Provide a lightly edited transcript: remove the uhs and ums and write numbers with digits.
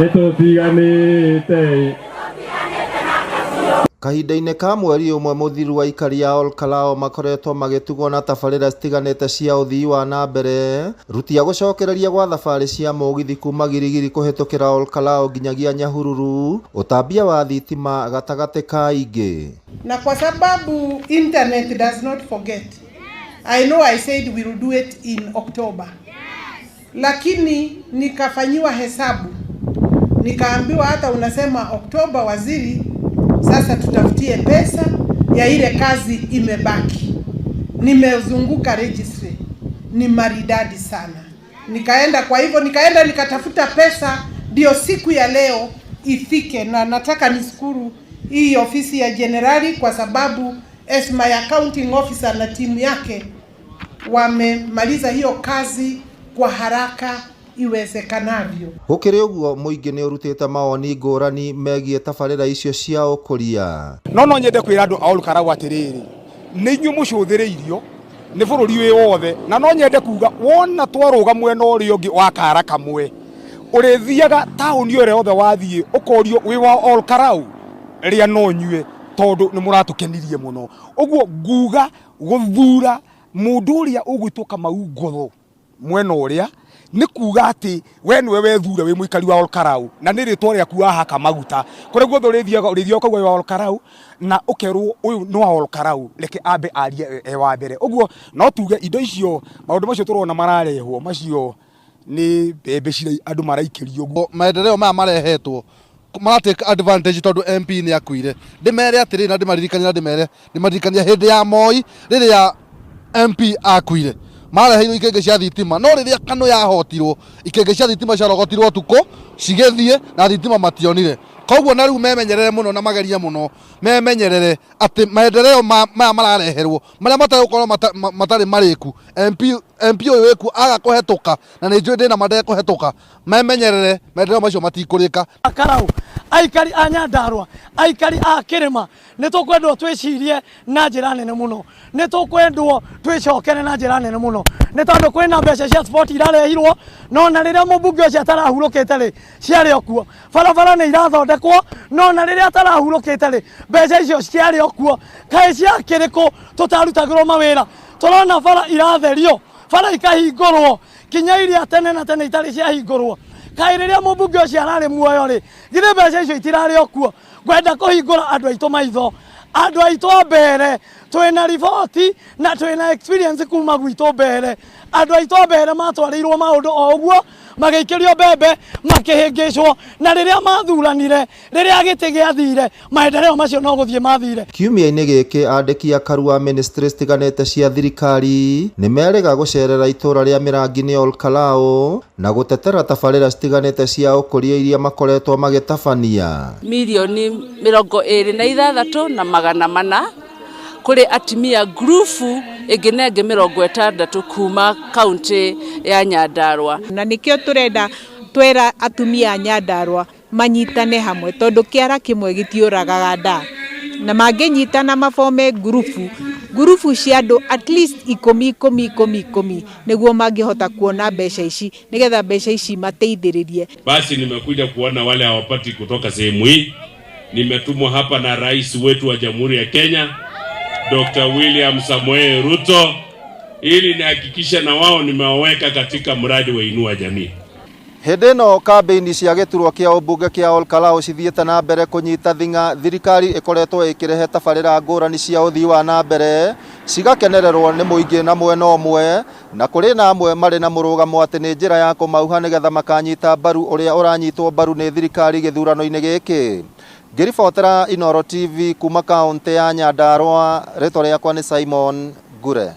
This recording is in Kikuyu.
Nĩtũtiganĩte. Kahinda-inĩ ka mweri ũmwe mũthiru aikari a Olkalou makoretwo magĩtugwo na tabarĩra citiganĩte cia ũthii wa na mbere rutia gũcokereria gwa thabarĩ cia mũgithi kuma Girigiri kũhĩtũkĩra Olkalou nginyagia Nyahururu, ũtambia wa thitima gatagatĩ ka ingĩ. Na kwa sababu internet does not forget, I know I said we will do it in October, lakini nikafanyiwa hesabu nikaambiwa hata unasema Oktoba waziri, sasa tutafutie pesa ya ile kazi imebaki. Nimezunguka registry, ni maridadi sana. Nikaenda, kwa hivyo nikaenda nikatafuta pesa ndio siku ya leo ifike, na nataka nishukuru hii ofisi ya jenerali kwa sababu as my accounting officer na timu yake wamemaliza hiyo kazi kwa haraka iwezekanavyo. Gũkĩrĩ ũguo mũingĩ nĩ ũrutĩte mawoni ngũrani megiĩ tabarĩra icio cia ũkũria. No nyende kwĩra andũ a Olkalau atĩrĩrĩ, nĩ inyuĩ mũcũthĩrĩirio nĩ bũrũri wĩ wothe, na no nyende kuga wona twarũga mwena ũrĩa ũngĩ wa kara kamwe, ũrĩthiaga taũni ĩrĩa yothe wathiĩ ũkorio wĩ wa Olkalau, rĩa no nyue tondũ nĩ mũratũkenirie mũno. Ũguo nguga gũthura mũndũ ũrĩa ũgwĩtwo Kamau Ngotho mwena ũrĩa nĩ kuga atĩ we nĩwe wethure wĩ mũikari wa Olkalau na nĩ rĩtwa rĩaku wahaka maguta kũrĩa guothe ũrĩthiaga ũrĩthiaga ũkauga wĩ wa Olkalau na ũkerwo ũyũ nĩ wa Olkalau, reke ambe arie e wa mbere. Ũguo no tuge indo icio, maũndũ macio tũrona mararehwo macio nĩ mbembe ciria andũ maraikĩrio ũguo. Maendeleo maya marehetwo mara take advantage tondũ MP nĩ akuire. Ndĩmere atĩrĩrĩ na ndĩmaririkanie na ndĩmere ndĩmaririkanie hĩndĩ ya Moi rĩrĩa MP akuire mareheirwo ikenge cia thitima, no rĩrĩa KANU yahotirwo ikenge cia thitima ciarogotirwo ũtukũ cigĩthiĩ na thitima mationire. Koguo na rĩu memenyerere mũno na magerie mũno memenyerere atĩ maendeleo maya marareherwo marĩa matarĩ gũkorwo matarĩ marĩku. MP ũyũ wĩkuo aga kũhetũka na nĩ njũĩ ndĩna ma ndekũhetũka, memenyerere maendeleo macio matikũrĩka. Karau, aikari a Nyandarua, aikari a Kĩrĩma, nĩ tũkwendwo twĩcirie na njĩra nene mũno, nĩ tũkwendwo twĩcokere na njĩra nene mũno, nĩ tondũ kwĩna mbeca cia sport irarehirwo, no na rĩrĩa mũmbunge ũcio atarahurũkĩte rĩ, ciarĩ o kuo. Barabara nĩ irathondekwo, no na rĩrĩa atarahurũkĩte rĩ, mbeca icio ciarĩ o kuo. Kaĩ ciakĩrĩ kũ tũtarutagĩrwo mawĩra? Tũrona bara iratherio, bara ikahingũrwo, kinya iria tene na tene itarĩ ciahingũrwo. Kaĩ rĩrĩa mũmbunge ũcio ararĩ muoyo rĩ, githĩ mbeca icio itirarĩ o kuo? Ngwenda kũhingũra andũ aitũ maitho, andũ aitũ a mbere, twĩna riboti na twĩna experience kuma gwitũ mbere. Andũ aitũ a mbere matwarĩirwo maũndũ o ũguo, magĩikĩrio mbembe, makĩhĩngĩcwo, na rĩrĩa mathuranire, rĩrĩa gĩtĩ gĩathire, maendeleo macio no gũthiĩ mathire. Kiumia-inĩ gĩkĩ andĩki a Karua ministry citiganĩte cia thirikari nĩ merĩga gũcerera itũra rĩa Mĩrangi-inĩ Olkalau na gũtetera tabarĩra citiganĩte cia ũkũria iria makoretwo magĩtabania. Mirioni 26,400 kũrĩ atumia ngurubu ĩngĩ na ĩngĩ 60 kuma kaunti ya Nyandarua. Na nĩkĩo tũrenda twera atumia a Nyandarua manyitane hamwe tondũ kĩara kĩmwe gĩtiũragaga nda, na mangĩnyitana mabome ngurubu ngurubu cia andũ at least 10 10 10 10 nĩguo mangĩhota kuona mbeca ici nĩgetha mbeca ici mateithĩrĩrie. Basi nimekuja kuona wale hawapati kutoka sehemu hii. Nimetumwa hapa na rais wetu wa Jamhuri ya Kenya Dr. William Samoei Ruto ili nihakikishe na wao nimewaweka katika mradi wa Inua Jamii. Hĩndĩ ĩno kambĩini cia gĩturwa kĩa ũmbunge kĩa Olkalau cithiĩte na mbere kũnyita thing'a, thirikari ĩkoretwo ĩkĩrehe tabarĩra ngũrani cia ũthii wa na mbere cigakenererwo nĩ mũingĩ na mwena ũmwe, na kũrĩ na amwe marĩ na mũrũgamo atĩ nĩ njĩra ya kũmauha nĩgetha makanyita mbaru ũrĩa ũranyitwo mbaru nĩ thirikari gĩthurano-inĩ gĩkĩ. Ngĩribotera Inooro TV kuma kaũntĩ ya Nyandarua, rĩtwa rĩakwa nĩ Simon Ngure.